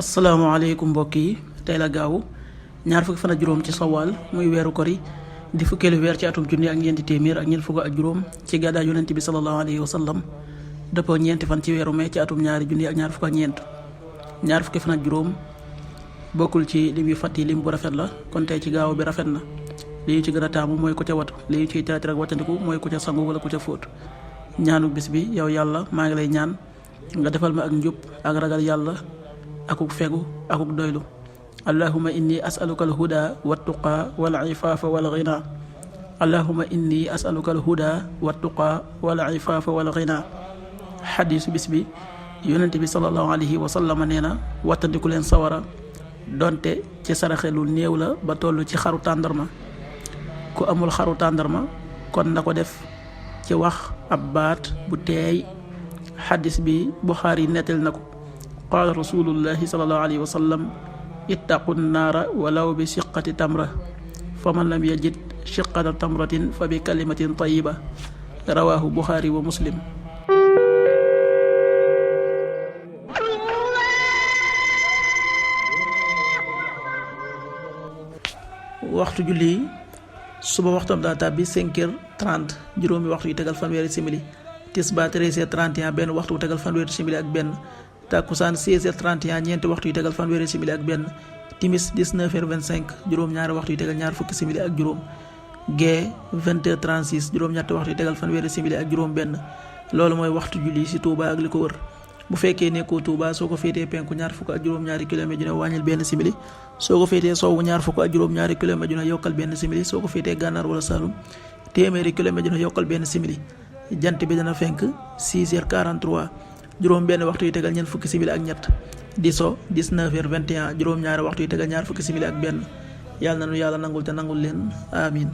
asalaamaaleykum mbokk yi tey la gaawu ñaar fukki fan ak juróom ci sawaal muy weeru kori di fukkeelu weer ci atum junni ak ñeenti téeméer ak ñeent fukk ak juróom ci gàddaay yonent bi sallallahu alayhi wa sallam dëppoo ñeenti fan ci weeru mai ci atum ñaari junni ak ñaar fukk ak ñeent ñaar fukki fan ak juróom bokkul ci lim yu fàtt yi lim bu rafet la kon tey ci gaaw bi rafet na li ñu ci gën a taamu mooy ku ca watu li ñu ciy traité rek wàccandiku mooy ku ca sangu wala ku ca fóot ñaanu bis bi yow yàlla maa ngi lay ñaan nga defal ma ak njub ak ragal yàlla akuk fegu akuk doylu allahuma inni asaluka alhuda wattuqa wal ifaafa wal ghina allahuma inni asaluka alhuda wattuqa wal ifaafa wal ghina xadiisu bis bi yonent bi sallallahu alayhi wa sallam nee na wattandiku leen sawara donte ci saraxe lu néew la ba toll ci xaru tàndarma ku amul xaru tàndarma kon na ko def ci wax ab baat bu teey xadis bi Buxaari nettal na ko qaala rasulullahi sallallahu alayhi wa sallam ittaqu naara walaw bi shiqqati tamra fa man lam yajid shiqqata tamratin fa bi kalimatin tayyiba rawaahu Buxaari wa Muslim. waxtu julli suba waxtam daa tàbbi 5h30 juróomi waxtu yu tegal fanweeri simili tisbaar 13h31 benn waxtu yu tegal fanweeri simili ak benn takkusaan 16h31 ñeenti waxtu yu tegal fanweeri simili ak benn timis 19h25 juróom-ñaari waxtu yu tegal ñaar fukki simili ak juróom gee 20h36 juróom-ñetti waxtu yu tegal fanweeri simili ak juróom benn loolu mooy waxtu julli ci Touba ak li ko wër bu fekkee nekkoo Touba soo ko féetee penku ñaar fukk ak juróom-ñaari kilomètre ju ne wàññil benn simili soo ko féetee sowwu ñaar fukk ak juróom-ñaari kilomètre ju ne yokkal benn simili soo ko féetee gànnaar wala Saloum téeméeri kilomètre ju ne yokkal benn simili jant bi dana fenk 6h43 juróom benn waxtu yu tegal ñeent fukki simili ak ñett di so 19h21 juróom-ñaari waxtu yu tegal ñaar fukki simili ak benn yàlla na nu yàlla nangul te nangul leen amin